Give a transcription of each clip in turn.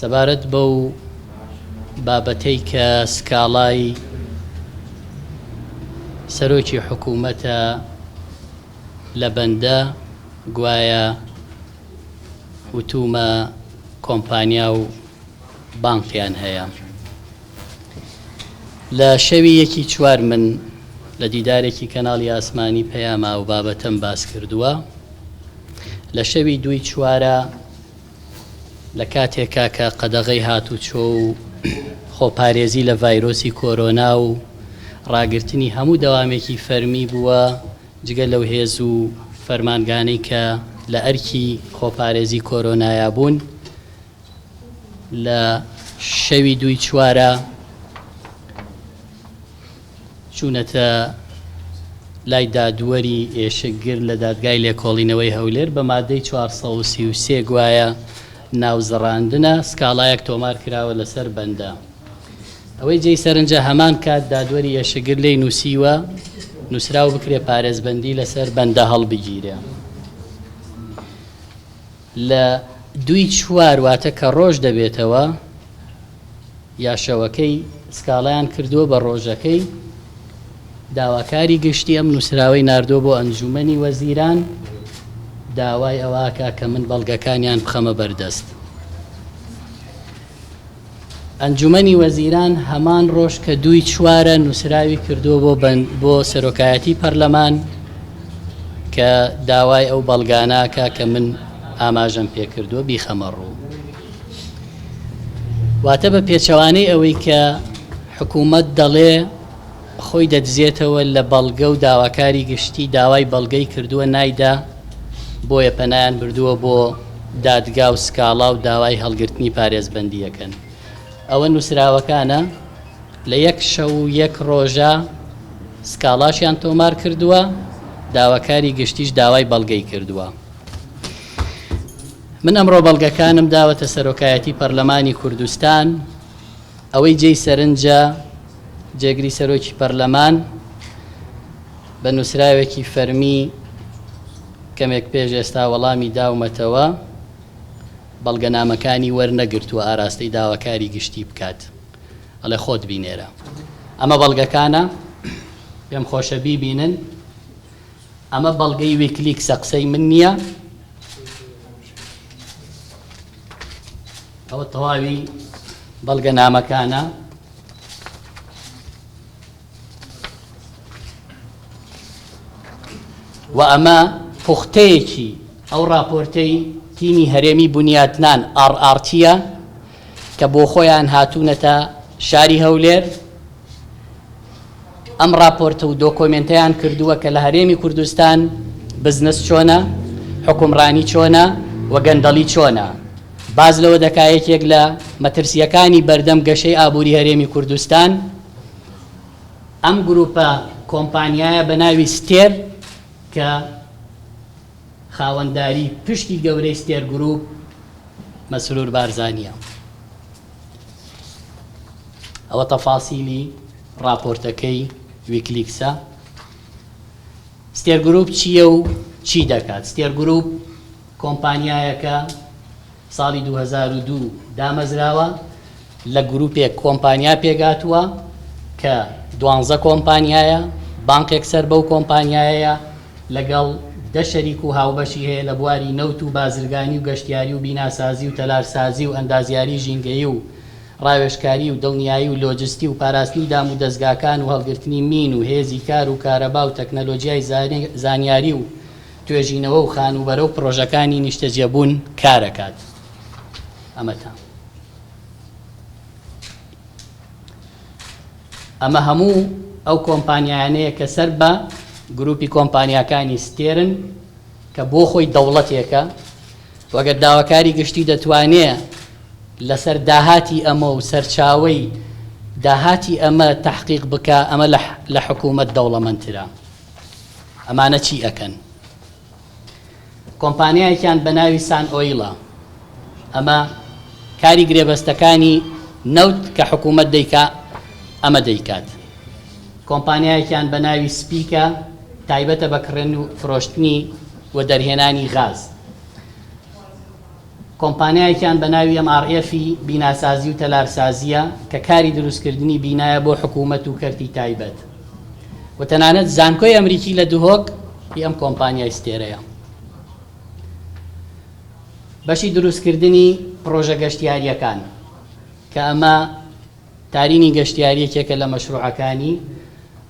سەبارەت بەو بابەتەی کە سکاڵای سەرۆکی حکوومەتە لە بەندە گوایە وتومە کۆمپانیا و بانقیان هەیە. لە شەوی یەکی چوار من لە دیدارێکی کەناڵی ئاسمانی پەیاما ئەو بابەتەم باس کردووە. لە شەوی دووی چوارە لە کاتێکا کە قەدەغەی هاتوچۆ و خۆپارێزی لە ڤایرۆسی کۆرۆنا و ڕاگرتنی هەموو دەوامێکی فەرمی بووە جگە لەو هێز و فەرمانگانەی کە لە ئەرکی خۆپارێزی کۆرۆنایا بوون لە شەوی دووی چوارە چوونەتە لای دادوەری ئێشکگر لە دادگای لێکۆڵینەوەی هەولێر بە مادەی 433 گوایە ناوزڕاندنە سکاڵایەک تۆمار کراوە لەسەر بەندە. ئەوەی جێی سەرنجە هەمان کات دادوەری ئێشکگر لێی نووسیوە نووسراو بکرێ پارێزبەندی لەسەر بەندە هەڵبگیرێ. لە دووی چوار واتە کە ڕۆژ دەبێتەوە یا شەوەکەی سکاڵایان کردووە بە ڕۆژەکەی داواکاری گشتی ئەم نووسراوەی ناردووە بۆ ئەنجوومەنی وەزیران داوای ئەوەکا کە من بەڵگەکانیان بخەمە بەردەست. ئەنجومەنی وەزیران هەمان ڕۆژ کە دووی چوارە نووسراوی کردووە بۆ بۆ سەرۆکایەتی پەرلەمان کە داوای ئەو بەڵگاناکە کە من ئاماژەم پێکردووە بیخەمە ڕوو. واتە بە پێچەوانەی ئەوەی کە حکوومەت دەڵێ خۆی دەدزێتەوە لە بەڵگە و داواکاری گشتی داوای بەڵگەی کردووە نایدا، بۆیە پەنایان بردووە بۆ دادگا و سکاڵا و داوای هەڵگرتنی پارێزبەندی ئەکەن. ئەوە نووسراوەکانە لە یەک شەو و یەک ڕۆژا سکاڵاشیان تۆمار کردووە، داواکاری گشتیش داوای بەڵگەی کردووە. من ئەمڕۆ بەڵگەکانم داوەتە سەرۆکایەتی پەرلەمانی کوردستان. ئەوەی جێی سەرنجە جێگری سەرۆکی پەرلەمان بە نووسراوێکی فەرمی کەمێک پێش ئێستا وەڵامی داومەتەوە، بەڵگەنامەکانی وەرنەگرتووە ئاراستەی داواکاری گشتی بکات، ئەڵێ خۆت بینێرە. ئەمە بەڵگەکانە، پێم خۆشە بیبینن. ئەمە بەڵگەی ویکلیکسە، قسەی من نییە. ئەوە تەواوی بەڵگەنامەکانە. و ئەمە پوختەیەکی ئەو ڕاپۆرتەی تیمی هەرێمی بنیاتنان RRT یە کە بۆ خۆیان هاتوونەتە شاری هەولێر ئەم ڕاپۆرتە و دۆکۆمێنتەیان کردووە کە لە هەرێمی کوردستان بزنس چۆنە، حوکمڕانی چۆنە و گەندەڵی چۆنە. باس لەوە دەکا یەکێک لە مەترسییەکانی بەردەم گەشەی ئابووری هەرێمی کوردستان ئەم گرووپە کۆمپانیایە بە ناوی ستێر کە خاوەنداری پشکی گەورەی ستێر گرووپ مەسرور بارزانییە. ئەوە تەفاسیلی ڕاپۆرتەکەی ویکلیکسە. ستێر گروپ چییە و چی دەکات؟ ستێر گروپ کۆمپانیایەکە ساڵی 2002 دامەزراوە، لە گروپێک کۆمپانیا پێکهاتووە کە دوانزە کۆمپانیایە، بانقێک سەر بەو کۆمپانیایەیە، لەگەڵ دە شەریک و هاوبەشی هەیە لە بواری نەوت و بازرگانی و گەشتیاری و بیناسازی و تەلارسازی و ئەندازیاری ژینگەیی و ڕاوێژکاری و دڵنیایی و لۆجستی و پاراستنی دام و دەزگاکان و هەڵگرتنی مین و هێزی کار و کارەبا و تەکنەلۆجیای زانیاری و توێژینەوە و خانووبەرە و پڕۆژەکانی نیشتەجێبوون کارەکات. ئەمەتان. ئەمە هەموو ئەو کۆمپانیایانەیە کە سەر بە گروپی کۆمپانیاکانی ستێرن کە بۆ خۆی دەوڵەتێکە و ئەگەر داواکاری گشتی دەتوانێ لەسەر داهاتی ئەمە و سەرچاوەی داهاتی ئەمە تەحقیق بکا ئەمە لە حکوومەت دەوڵەمەندترە. ئەمانە چی ئەکەن؟ کۆمپانیایەکیان بە ناوی سان ئۆیڵە، ئەمە کاری گرێبەستەکانی نەوت کە حکوومەت دەیکا ئەمە دەیکات. کۆمپانیایەکیان بە ناوی سپیکە تایبەتە بە کڕێن و فرۆشتنی و دەرهێنانی غاز. کۆمپانیایەکیان بە ناوی ئێم ئاڕ ئێفی بیناسازی و تەلارسازییە کە کاری دروستکردنی بینایە بۆ حکوومەت و کەرتی تایبەت و تەنانەت زانکۆی ئەمریکی لە دهۆک هی ئەم کۆمپانیای ستێرەیە. بەشی دروستکردنی پڕۆژە گەشتیارییەکان کە ئەمە تارینی گەشتیاری یەکێکە لە مەشروعەکانی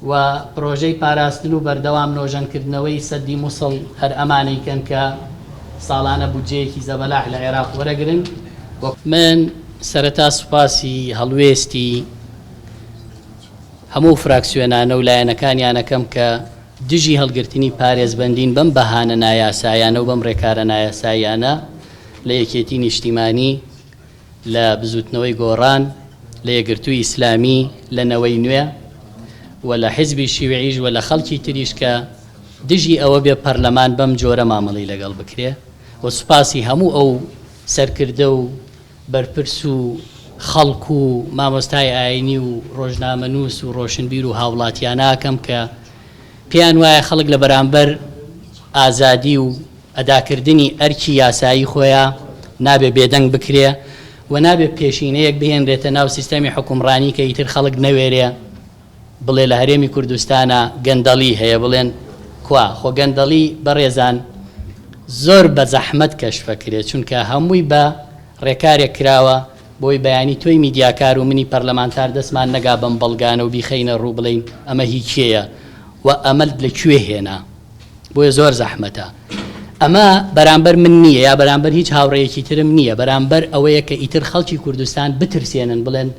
و پرۆژەی پاراستن و بەردەوام نۆژەنکردنەوەی سەدی موسڵ هەر ئەمانەی کەن کە ساڵانە بودجەیەکی زەبەلاح لە عێراق وەرەگرن و من سەرەتا سوپاسی هەڵوێستی هەموو فراکسیۆنانە و لایەنەکانیان ئەکەم کە دژی هەڵگرتنی پارێزبەندین بەم بەهانە نایاسایانە و بەم ڕێکارە نایاساییانە لە یەکێتی نیشتیمانی لە بزووتنەوەی گۆڕان، لە یەکگرتووی ئیسلامی، لە نەوەی نوێ و لە حیزبی شیوعیش و لە خەڵکی تریش کە دژی ئەوە بێ پەرلەمان بەم جۆرە مامەڵەی لەگەڵ بکرێ و سوپاسی هەموو ئەو سەرکردە و بەرپرس و خەڵک و مامۆستای ئاینی و ڕۆژنامەنووس و ڕۆشنبیر و هاوڵاتیانە ئەکەم کە پێیان وایە خەڵک لە بەرامبەر ئازادی و ئەداکردنی ئەرکی یاسایی خۆیا نابێ بێدەنگ بکرێ و نابێ پێشینەیەک بهێنرێتە ناو سیستەمی حوکمڕانی کە ئیتر خەڵک نەوێرێ بڵێ لە هەرێمی کوردستانا گەندەڵی هەیە بڵێن کوا خۆ گەندەڵی بەڕێزان زۆر بە زەحمەت کەشفەکرێ چونکە هەمووی بە ڕێکارێک کراوە بۆی بەیانی تۆی میدیاکار و منی پەرلەمانتار دەستمان نەگا بەم بەڵگانە و بیخەینە ڕوو بڵێین ئەمە هی کێیە و ئەمەت لە کوێ هێنا. بۆیە زۆر زەحمەتە. ئەمە بەرامبەر من نییە یا بەرامبەر هیچ هاوڕێیەکی ترم نییە، بەرامبەر ئەوەیە کە ئیتر خەڵکی کوردستان بترسێنن بڵێن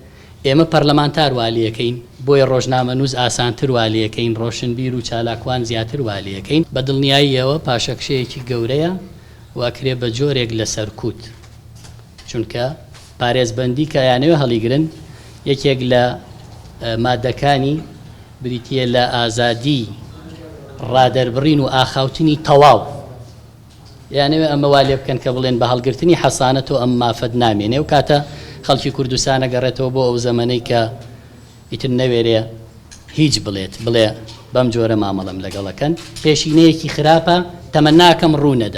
ئێمە پەرلەمانتار وا لێکەین، بۆیە ڕۆژنامەنووس ئاسانتر وا لێکەین، ڕۆشنبیر و چالاکوان زیاتر وا لێکەین. بە دڵنیاییەوە پاشەکشەیەکی گەورەیە و ئەکرێ بە جۆرێک لە سەرکوت، چونکە پارێزبەندی کە ئەیانەوێ هەڵیگرن یەکێک لە مادەکانی بریتییە لە ئازادیی ڕادەربڕین و ئاخاوتنی تەواو. ئەیانەوێ ئەمە وا لێ بکەن کە بڵێن بە هەڵگرتنی حەسانە تۆ ئەم مافەت نامێنێ. ئەو کاتە خەڵکی کوردستان ئەگەڕێتەوە بۆ ئەو زەمەنەی کە ئیتر نەوێرێ هیچ بڵێت، بڵێ بەم جۆرە مامەڵەم لەگەڵ ئەکەن. پێشینەیەکی خراپە، تەمەناکەم ڕوو نەدا.